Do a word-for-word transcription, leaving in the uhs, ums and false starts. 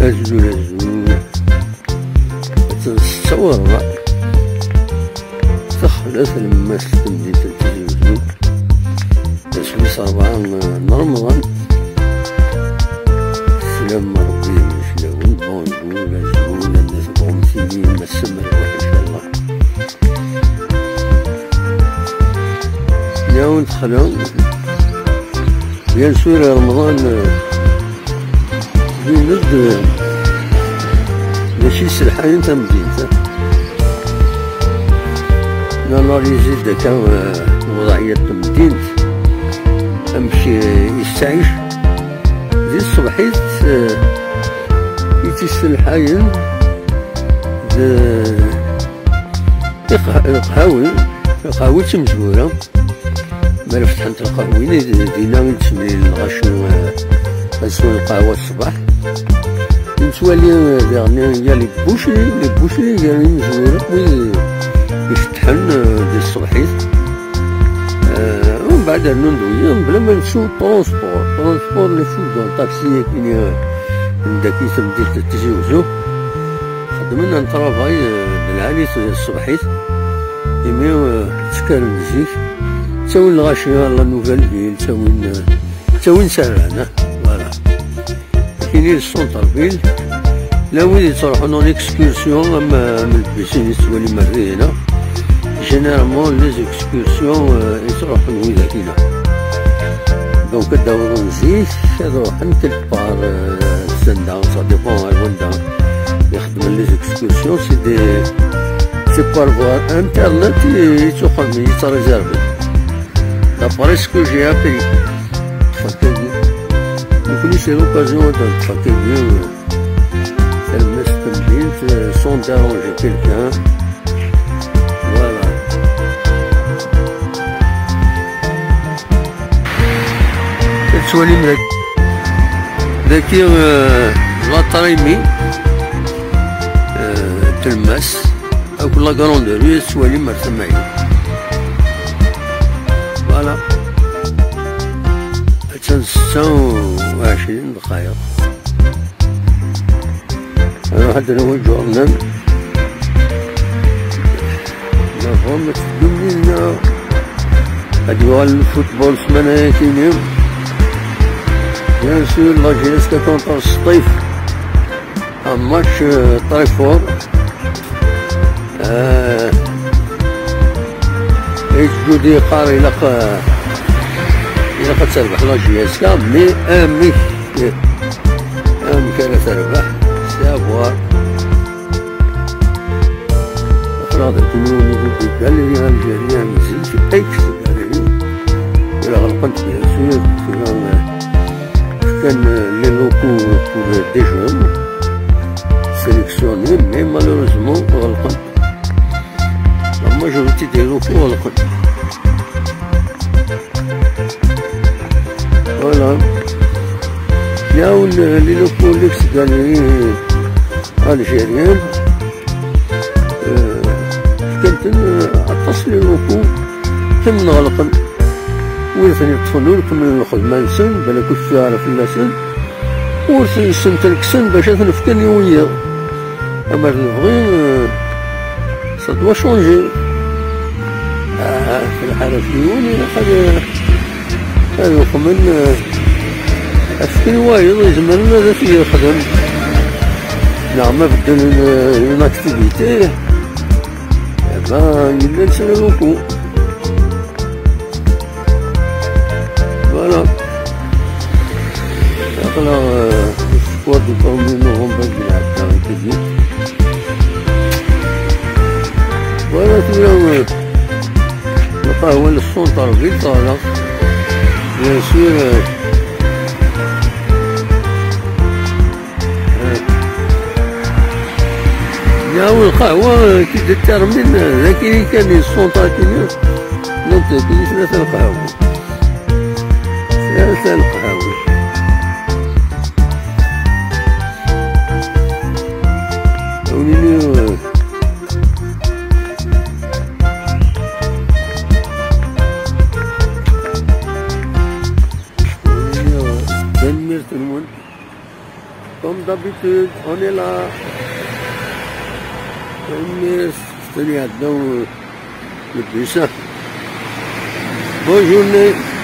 Azul, azul. Ad tt-nessaweḍ. Taxla tlemmast n temdint n Tizi Uzzu. Asmi s rebɛa n Remḍan. Slam Rebbi fell-awen. Bonjour, azul, anda tebɣum tili, mass Merbuḥ, incallah. Yiwen texla. Bien sûr, Remḍan, euh, d mačči yesselḥayen tamdint. Nanalizi-d akka, eh, lewḍeɛya n temdint, amek, eh, i tettɛic di tṣebḥit, eh, i tt-yesselḥayen d iqh-, iqhawen, iqhawen d timezwura. Mi ara fetḥent lqahwin, dinna i d-ttemlil lɣaci, eh, ad swen lqahwa ṣṣbeḥ. Nettwali, eh, diɣen, ya les boucheries, les boucheries gar imezwura akk wid iceṭṭḥen, eh, di tṣebḥit. Eh, umbeɛd rnun-d wiyaḍ, bla ma nettu transport. Transport, les fous dans taxi, akkin, eh, n dagi tamdint n Tizi Uzzu. Xeddmen un travail, eh, d lɛali tṣebḥit. Imi, eh, ttekkaren zik, ttawin lɣaci ɣer la nouvelle ville, ttawin, eh, ttawin s rran, eh, voilà. Kini le centre-ville, la wid yettruḥun en excursion, am, am lbisin i tettwalim ar dihina. Généralement, les excursions, eh, yettruḥun widak-ina. Donc, ad d-awḍen zik, ad ruḥen quelque part, eh, s anda, ça dépend ar wanda i xeddmen les excursions, c'est des, c'est par voie internet i, i ttruḥun, i ttréserven. D'après ce que j'ai appris. Ṭṭfeɣ-d-agi. Nekkni, c'est l'occasion ad ṭṭfeɣ-d-agi, euh, talemmast n temdint, euh, sans déranger quelqu'un. Voilà. Tettwalim daki, daki, euh, la Trémie, euh, tlemmast, akk la grande rue, tettwalim ar tama-agi. Voilà. Attan ssetta u ɛecrin dqayeq. Nruḥ ad d-nawi ǧurnan. Nruḥ ad teddum yid-neɣ. Ad yuɣal lfutbol ssmana-agi-nni. Bien sûr, la J S K contre Sṭif. Un match, euh, très fort. Euh, H J D yeqqar ilaq, euh, ilaq ad terbeḥ la J S K, mais amek, amek ara terbeḥ? C'est à voir. Aql-aɣ dagi au niveau des galeries algériennes, zik, ex-galeries. Ila ɣelqent, bien sûr, ila, euh, fkan, euh, les locaux pour, euh, des jeunes sélectionnés, mais malheureusement, ɣelqent. La majorité des locaux ɣelqen. Voilà. Nɛawen, euh, les locaux, l'ex-galerie algérienne. Euh, fkan-ten, euh, aṭas les locaux, kemmlen ɣelqen. Wid ten-yeṭṭfen ur kemmlen lxedma-nsen, balak ur teffiɣ ara fell-asen. Ur ten-ssentelksen bac ad ten-fken i wiyaḍ. Amer nebɣi, euh, ça doit changer. Ah, fi lḥalat n yiwen, ilaq ad, ad uqmen, euh, ad fken i wayeḍ izemren ad t-yexdem. Neɣ ma beddlen, euh, une activité, eh ben, yella nesra locaux. Voilà. Aql-aɣ, euh, squad du premier novembre ad nɛedda i Tizit. Voilà, tura, euh, lqahwa n centre-ville, voilà. Bien sûr, euh, Nɛawen lqahwa, euh, qui détermine, euh, d akken kan yeṣṣunṭ akken, donc, d akken tlata lqahwa. Tlata lqahwa. Awnini, euh, awnini, euh, tanemmirt-nwen. Comme d'habitude, on est là. Comme c'est le don le plus sain. Bonne journée.